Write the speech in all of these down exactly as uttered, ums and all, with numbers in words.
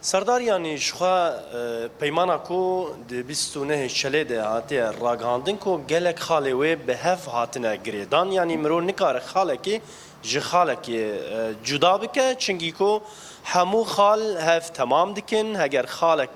Serdar, yanî ji xwe, e, peymana ku di bîst û nehê Şelê de hatiye ragihandin ku gelek xalê wê bi hev hatine girêdan, yanî mirov nikare xalekê ji xalekê, e, cuda bike, çinkî ku hemû xal hev temam dikin, heger xalek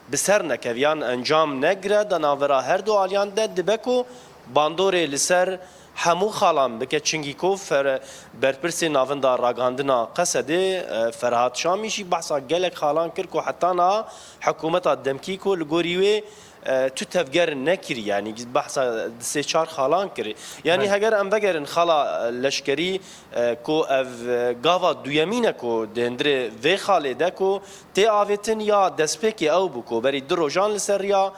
bi ser nekeve yan encam negire, di navbera her du aliyan de dibe ku bandorê li ser hemû xalan bike, çinkî ku fer-, berpirsê Navinda Ragihandina Qesedê, e, Ferhat Şamî jî behsa gelek xalan kir ku heta niha hikûmeta demkî ku li gorî wê, e, tu tevger nekirî, yanî behsa di sê çar xalan kirî. Yanî Belê. Heger em vegerin xala, e, leşkerî, e, ku ev, e, gava duyemîn e ku di hundirê vê xalê de ku tê avêtin ya destpêkê ew bû ku berî du rojan li ser riya,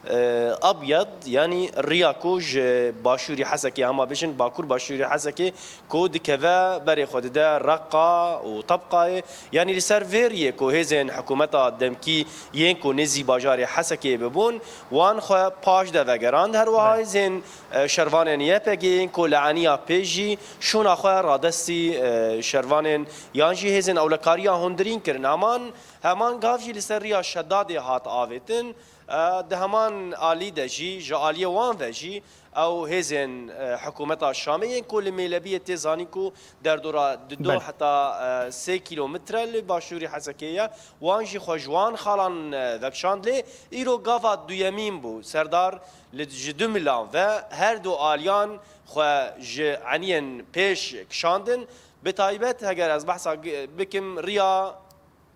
e, Abyad, yanî riya ku ji başûrî Hesekê, hema bêjin bakur başûrî Hesekê, ku dikeve berê xwe dide Reqa û Tebqayê, yanî li ser vê riyê ku hêzên hikûmeta demkî yên ku nêzî bajarê Hesekê bibûn, wan xwe paş de vegerand. Her wiha Belê. Hêzên, e, şervanên Y P G yên ku li eniya pêş jî şûna xwe radestî, e, şervanên yan jî hêzên ewlekariya hundirîn kirin. Heman, heman gav jî li ser riya Şedadê hat avêtin. E, di heman alî de jî, ji aliyê wan ve jî, ew hêzên, e, hikûmeta Şamê yên ku li Mêlebiyê tê zanîn ku derdora di do Belê. Heta, e, sê kîlometre li başûrî Hesekê ye, wan jî xwe ji wan xalan, e, vekişand. Lê îro gava duyemîn bû. Serdar, li, ji du milan ve her du aliyan xwe ji eniyên pêş kişandin. Bi taybet heger ez behsa gi-, bikim riya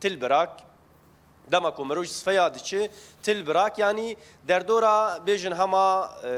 Tilbirak, dema ku mirov ji Sifeya diçe Tilbirak, yanî derdora bêjin hema, e,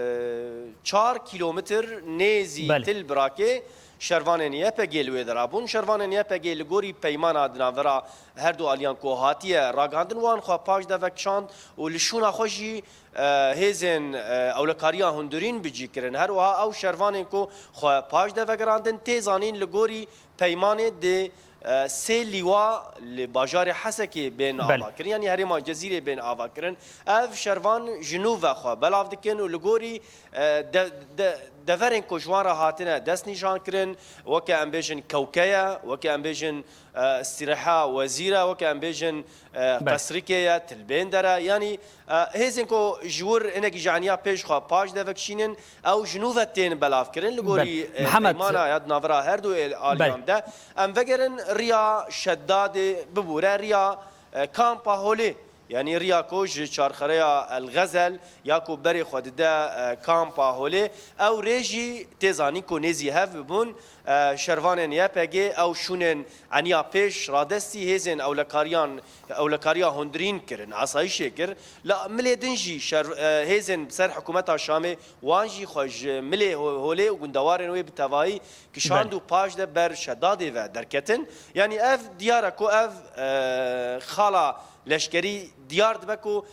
çar kîlometr nêzî Belê. Tilbirakê şervanên Y P G li wê dera bûn. Şervanên Y P G li gorî peymana di navbera her du aliyan ku hatiye ragihandin, wan xwe paş de vekişand û li şûna xwe jî, e, hêzên, e, ewlekariya hundirîn bi cî kirin. Her wiha ew şervanên ku xwe paş de vegerandin, tê zanîn li gorî peymanê di, e, sê lîwa li bajarê Hesekê bên Belê. Ava kirin, yanî herêma Cezîrê bên ava kirin. Ev şervan ji nû ve xwe belav dikin û li gorî, e, de, de, deverên ku ji wan re hatine destnîşan kirin, weke em bêjin Kewke ye, weke em bêjin, e, Îstîreha Wezîr e, weke em bêjin, e, Belê. Qesrikê ye, Tilbênder e, yanî, e, hêzên ku ji wir hinekî ji eniya pêş xwe paş de vekişînin, ew ji nû ve tên belavkirin. Li gorî, Belê. E, Mihemed, peymana ya di navbera her du êl-, aliyan Belê. De, em vegerin riya Şedadê bibûre, riya, e, Kampa Holê, yanî riya ku ji çarxereya El Xezel ya ku berê xwe dide, e, Kampa Holê, ew rê jî tê zanîn ku nêzî hev bibûn, e, şervanên Y P G ew şûnên eniya pêş radestî hêzên ewlekariyan, ewlekariya hundirîn kirin, asayîşê kir. Li milê din jî şer-, e, hêzên ser hikûmeta Şamê wan jî xwe ji milê Ho-, Holê û gundewarên wê bi tevayî kişand Belê. Û paş de ber Şedadê ve derketin. Yanî ev diyar e ku ev, e, xala leşkerî diyar dibe ku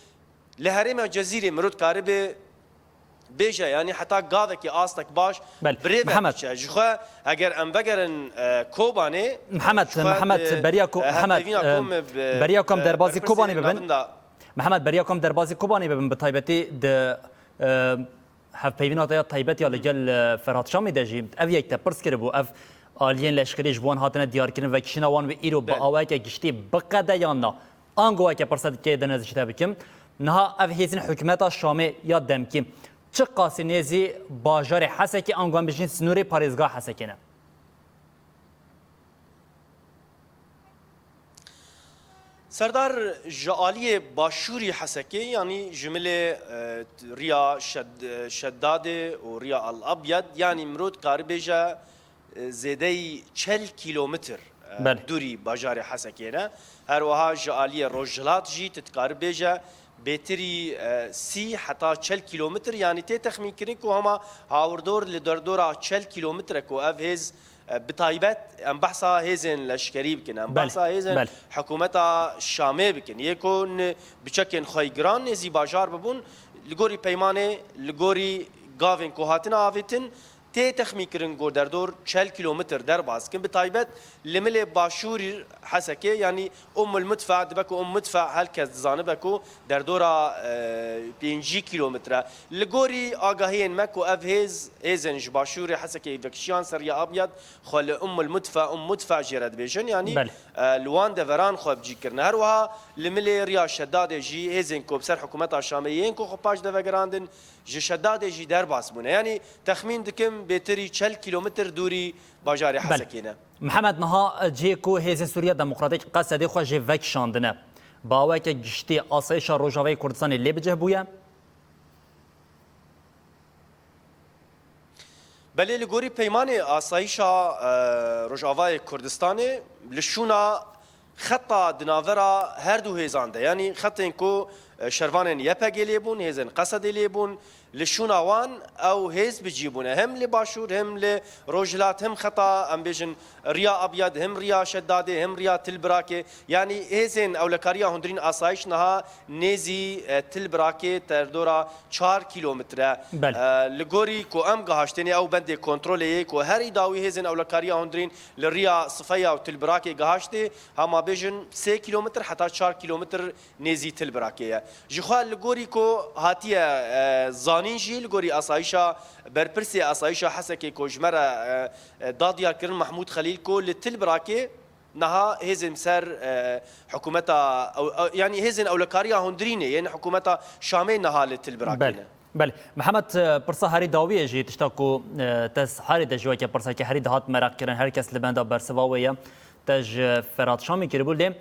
li herêma Cezîrê mirov dikaribe bêje, yanî heta gavekî astek baş Belê. Bi rê ve Mihemed. Diçe. Ji xwe eger em vegerin, e, Kobanê, Mihemed, ji xwe Mihemed, bi, beriya ku, e, Mihemed, hevpeyvîna e, ku me bi, beriya ku em e, derbazî berpirsê Kobanê bibin. Navinda Mihemed, beriya ku em derbazî Kobanê bibin, bi taybetî di, e, hevpeyvîna te ya taybet ya li gel, e, Ferhat Şamî de jî ev yek te pirs kiribû, ev aliyên leşkerî ji bo wan hatine diyarkirin, vekişîna wan wê îro bi Belê. Awayeke giştî biqede yan na? Ango weke pirsa dikê dene ez ji te bikim. Niha ev hêzên hikûmeta Şamê ya demkî çi qasî nêzî bajarê Hesekê ango em bijîn sînorê parêzgeha Hesekê ne? Serdar, ji aliyê başûrî Hesekê, yanî ji milê, e, riya Şed-, Şedadê û riya El Abyad, yanî mirov dikare bêje, e, zêdeyî çel kîlometr, e, Belê. Dûrî bajarê Hesekê ne. Her wiha ji aliyê rojhilat jî tu dikare bêje bêtirî, e, sî heta çel kîlometr, yanî tê texmînkirin ku hema hawirdor li derdora çel kîlometre ku ev hêz, e, bi taybet em behsa hêzên leşkerî bikin, em Belê, behsa hêzên belê. Hikûmeta Şamê bikin. Yê ku ni biçekên xwe giran nêzî bajar bibûn, li gorî peymanê, li gorî gavên ku hatine avêtin, Tê texmînkirin ku derdor çel kîlometr derbas dikin, bi taybet li milê başûrî Hesekê, yanî Ummul Midfe, dibe ku Umm Midfe her kes dizanibe ku derdora, e, pêncî kîlometr e. Li gorî agahiyên me ku ev hêz, hêzên ji başûrê Hesekê vekişiyan ser Riya Abyad xwe li Ummul Midfe, Umm Midfe jê re dibêjin, yanî, Belê. e, li wan deveran xwe bi cî kirine. Her wiha li milê Riya Şedadê jî hêzên ku bi ser hikûmeta Şamê yên ku xwe paş de vegerandin, ji Şedadê jî derbas bûne. Yanî texmîn dikim bêtirî çel kîlometr dûrî bajarê Belê. Hesekê ne. Mihemed, niha cihê ku Hêzên Sûriya Demokratîk Qesedê xwe jê vekişandine, bi aweke giştî asayişa Rojavayê Kurdistanê lê bicih bûye? Belê, li gorî peymanê asayişa, e, Rojavayê Kurdistanê li şûna xeta di navbera her du hêzan de, yanî xetên ku, e, şervanên Y P G lê bûn, hêzên Qesedê lê bûn, li şûna wan ew hêz bi cî bûne. Hem li başûr, hem li rojhilat, hem xeta, em bêjin, Riya Abyad, hem Riya Şedadê, hem Riya Til Birakê. Yanî hêzên ewlekariya hundirîn asayiş niha nêzî, e, Til Birakê terdora çar kîlometre. Belê. E, li gorî ku em gihaştêne ew bendê kontrolê yê ku herî dawî hêzên ewlekariya hundirîn li Riya Sifeya û Til Birakê gihaştê, hema bêjin sê kîlometr heta çar kîlometr nêzî Til Birakê ye. Ji xwe li gorî ku hatiye, e, zanîn jî, li gorî asayişa, berpirsê asayişa Hesekê ku ji me re, e, e, da diyarkirin Mehmûd Xelîl ku li Til Birakê niha hêzên ser, e, hikûmeta ew, ew, yanî hêzên ewlekariya hundirînê yên hikûmeta Şamê niha li Til Birakê Belê. ne. Belê. Mihemed, e, pirsa herî dawiyê jî tişta ku, e, te herî de jî weke pirseke herî dihat meraq kirin, her kes li benda bersiva wê ye. Te ji Ferhat Şamî kiribû, lê,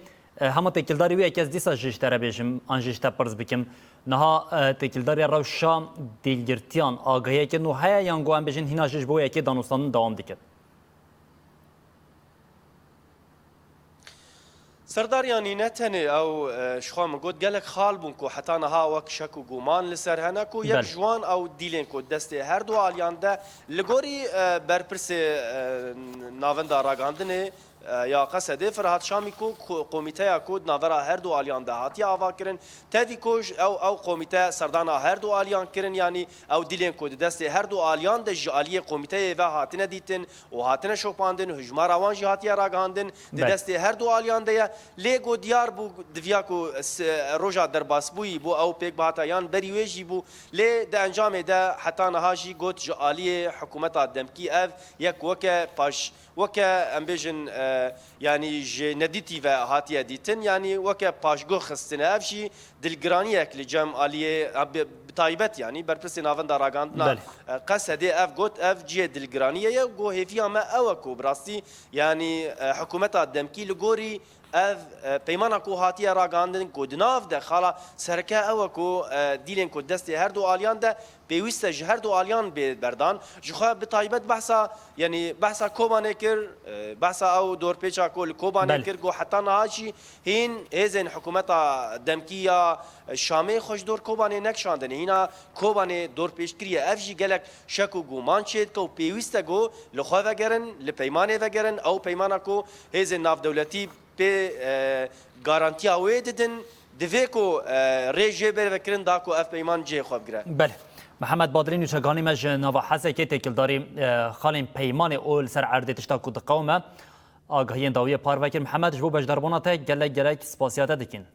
e, hema têkildarî wê yek ez dîsa jî ji te re bêjim, an jî ji te pirs bikim. Niha, e, têkildariya rewşa dîlgirtiyan agahiyeke nû heye, yan ku em bêjin hîna jî ji bo yekê danûstandin dewam dike? Serdar, yanî ne tenê ew, e, ji xwe min got, gelek xal bûn ku heta niha wek şek û guman li ser hene, ku yek Belê. ji wan ew dîlên ku destê her du aliyan de, li gorî, e, berpirsê, e, navenda ragihandinê, e, ya Qesedê, Ferhat Şamî, ku, ku komîteya ku di navbera her du aliyan de hatiye avakirin, tevî ku ji ew, ew komîte serdana her du aliyan kirin, yanî ew dîlên ku di destê her du aliyan de ji aliyê komîteyê ve hatine dîtin, û hatine şopandin, hijmara wan jî hatiye ragihandin, di Belê. destê her du aliyan de ye. Lê ku diyar bû, diviya ku s-, roja derbasbûyî bo ew pêk bihata yan berî wê jî bû. Lê di encamê de heta niha jî got ji aliyê hikûmeta demkî ev yek weke paş, weke em bêjin, e, yanî ji nedîtî ve hatiye dîtin, yanî weke paşguh xistine. Ev jî dilgiraniyek li cem aliyê, bi, bi taybet, yanî berpirsê navenda ragihandina, Belê. e, Qesedê ev got, ev cihê dilgiraniyê ye, got, hêviya me ew e ku bi rastî, yanî, e, hikûmeta demkî li gorî ev, e, peymana ku hatiye ragihandin, ku di nav de xala sereke ew e ku, e, dîlên ku destê her du aliyan de pêwîst e ji her du aliyan bê berdan. Ji xwe bi taybet behsa, yanî behsa Kobanê kir, e, behsa ew dorpêça ku li Kobanê Belê. kir, got heta niha jî hîn hêzên hikûmeta demkî ya Şamê xwe ji dor Kobanê nekişandine. Hîna Kobanê dorpêç kiriye. Ev jî gelek şek û guman çêdike û pêwîst e ku li xwe vegerin, li peymanê vegerin. Ew peymana ku hêzên navdewletî pê, e, garantiya wê didin, divê ku, e, rê jê bêre vekirin da ku ev peyman cihê xwe bigire. Belê. Mihemed Badrî, nûçeganî me ji nava Hesekê, têkildarî, e, xalên peymanê û li ser erdê tişta ku diqewime, agahiyên dawiyê parve kir. Mihemed, ji bo beşdarbûna te gelek gelek spasiya te dikin.